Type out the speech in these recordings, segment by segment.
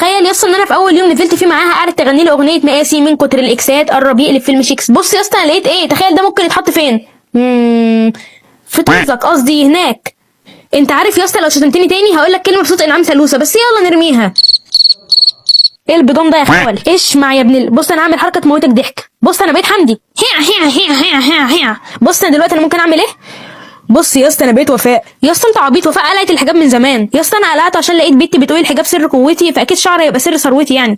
تخيل يا اسطى ان انا في اول يوم نزلت فيه معاها قعدت تغني لي اغنية مقاسي من كتر الاكسات قرب يقلب فيلم شيكس. بص يا اسطى انا لقيت ايه، تخيل ده ممكن يتحط فين؟ في طرزك، قصدي هناك. انت عارف يا اسطى لو شتمتني تاني هقول لك كلمة بصوت انعام سالوسة، بس يلا نرميها. ايه البيضان ده يا خول؟ اشمع يا ابن بص انا هعمل حركة تموتك ضحك. بص انا بقيت حمدي. هيع هيع هيع هيع هيع هيع. بص انا دلوقتي انا ممكن اعمل ايه؟ بص يا اسطى انا بقيت وفاء. يا اسطى انت عبيط، وفاء قلعت الحجاب من زمان. يا اسطى انا قلعته عشان لقيت بنتي بتقول الحجاب سر قوتي، فاكيد شعري هيبقى سر ثروتي يعني.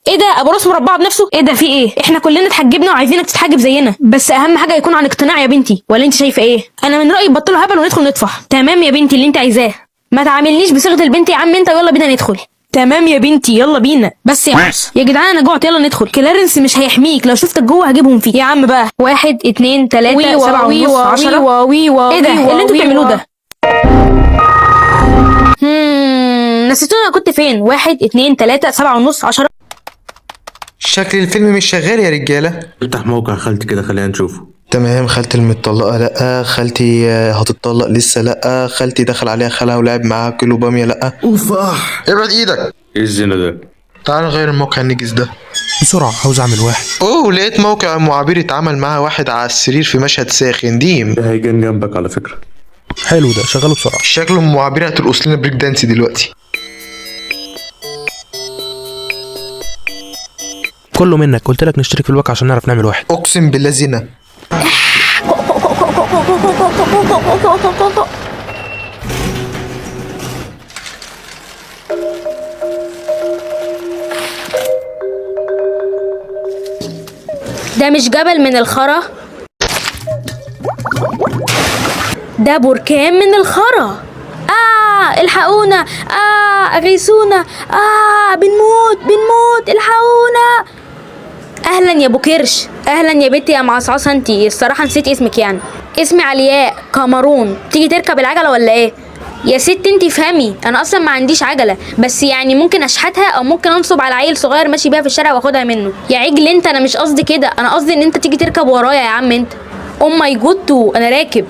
ايه ده، ابو راس مربعه بنفسه؟ ايه ده، في ايه؟ احنا كلنا اتحجبنا وعايزينك تتحجب زينا، بس اهم حاجة يكون عن اقتناع يا بنتي، ولا انت شايفه ايه؟ انا من رايي بطلوا هبل وندخل نطفح. تمام يا بنتي اللي انت عايزاه، ما تعاملنيش بصيغة البنت يا عم انت، يلا بينا ندخل. تمام يا بنتي يلا بينا. بس يا عم يا جدعان انا جوعت، يلا ندخل. كلارنس مش هيحميك، لو شفتك جوه هجيبهم فيك. يا عم بقى 1 2 3 7 ونص 10. ايه ده؟ إيه اللي انتوا بتعملوه ده؟ نسيتوني انا كنت فين. 1 2 3 7 ونص 10. شكل الفيلم مش شغال يا رجاله. افتح موقع خالتي كده خلينا نشوفه. تمام. خالتي المتطلقه لا، خالتي هتتطلق لسه لا، خالتي دخل عليها خالها ولعب معاها كيلو باميه لا. اوف اح، ابعد ايدك. ايه الزنا ده؟ تعال نغير الموقع النجس ده بسرعة، عاوز اعمل واحد. اوه لقيت موقع ام عبير اتعمل معاها واحد على السرير في مشهد ساخن. ديم ده هيجن جنبك على فكرة. حلو ده، شغله بسرعة. شكل ام عبير هترقص لنا break dance دلوقتي. كله منك، قلت لك نشترك في الواقع عشان نعرف نعمل واحد. اقسم بالله زنا. ده مش جبل من الخرا، ده بركان من الخرا. الحقونا، اغيثونا، بنموت بنموت، الحقونا. اهلا يا ابو كرش، اهلا يا بنتي يا معصعصه انتي، الصراحة نسيت اسمك يعني. اسمي علياء كامرون. تيجي تركب العجلة ولا ايه؟ يا ست انتي فهمي، انا اصلا ما عنديش عجله، بس يعني ممكن اشحتها او ممكن انصب على عيل صغير ماشي بيها في الشارع واخدها منه. يا عجل انت، انا مش قصدي كده، انا قصدي ان انت تيجي تركب ورايا يا عم انت. oh my god انا راكب.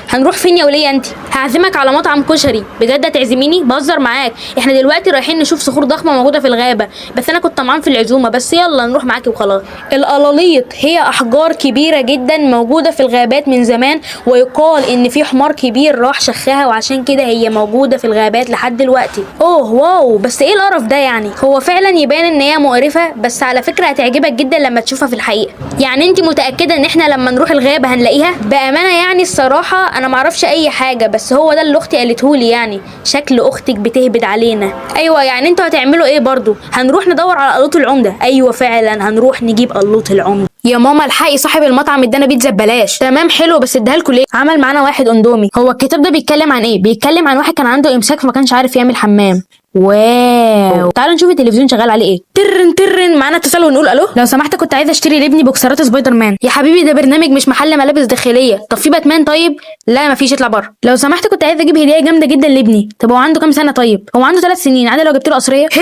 هنروح فين يا وليه انت؟ هعزمك على مطعم كشري. بجد هتعزميني؟ بهزر معاك، احنا دلوقتي رايحين نشوف صخور ضخمة موجودة في الغابة، بس انا كنت طمعان في العزومة، بس يلا نروح معاكي وخلاص. القلاليط هي احجار كبيرة جدا موجودة في الغابات من زمان، ويقال ان في حمار كبير راح شخها، وعشان كده هي موجودة في الغابات لحد دلوقتي. اوه واو، بس ايه القرف ده يعني؟ هو فعلا يبان ان هي مقرفة، بس على فكرة هتعجبك جدا لما تشوفها في الحقيقة. يعني انت متاكدة ان احنا لما نروح الغابة هنلاقيها؟ بامانه يعني الصراحة انا معرفش اي حاجة، بس هو ده اللي اختي قالتهولي، يعني شكل اختك بتهبد علينا. ايوه يعني انتوا هتعملوا ايه برضو؟ هنروح ندور على قلوط العمدة. ايوه فعلا هنروح نجيب قلوط العمدة. يا ماما الحقي، صاحب المطعم ادانا بيتزا ببلاش. تمام حلو، بس اداها لكم ليه؟ عمل معانا واحد اندومي. هو الكتاب ده بيتكلم عن ايه؟ بيتكلم عن واحد كان عنده امساك فما كانش عارف يعمل حمام. wow، تعالوا نشوف التلفزيون شغال عليه ايه. ترن ترن، معانا اتصال ونقول الو. لو سمحت كنت عايزه اشتري لابني بوكسرات سبايدر مان. يا حبيبي ده برنامج مش محل ملابس داخلية. طب في باتمان؟ طيب لا مفيش، اطلع بره. لو سمحت كنت عايزه اجيب هديه جامدة جدا لابني. طب هو عنده كام سنة؟ طيب هو عنده 3 سنين، عادي لو جبت له قصريه؟ هي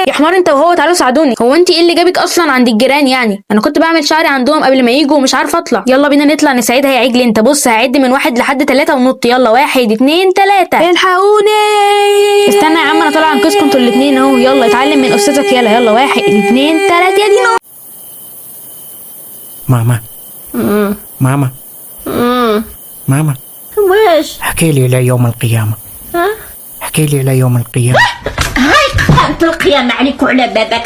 يا حمار انت وهو، تعالوا ساعدوني. هو انت ايه اللي جابك اصلا عند الجيران يعني؟ انا كنت بعمل شعري عندهم قبل ما يجوا ومش عارفه اطلع. يلا بينا نطلع نساعدها يا عجل انت. بص هعد من 1 لحد 3 ونط. يلا 1 2 3. الحقوني. استنى يا عم انا طالعه انقذكم انتوا الاثنين اهو. يلا اتعلم من استاذك. يلا يلا 1 2 3 يا دينا. ماما ماما ماما، واش؟ احكي لي ليوم القيامة. احكي لي ليوم القيامة. هاي قامت القيامة عليك وعلى بابك.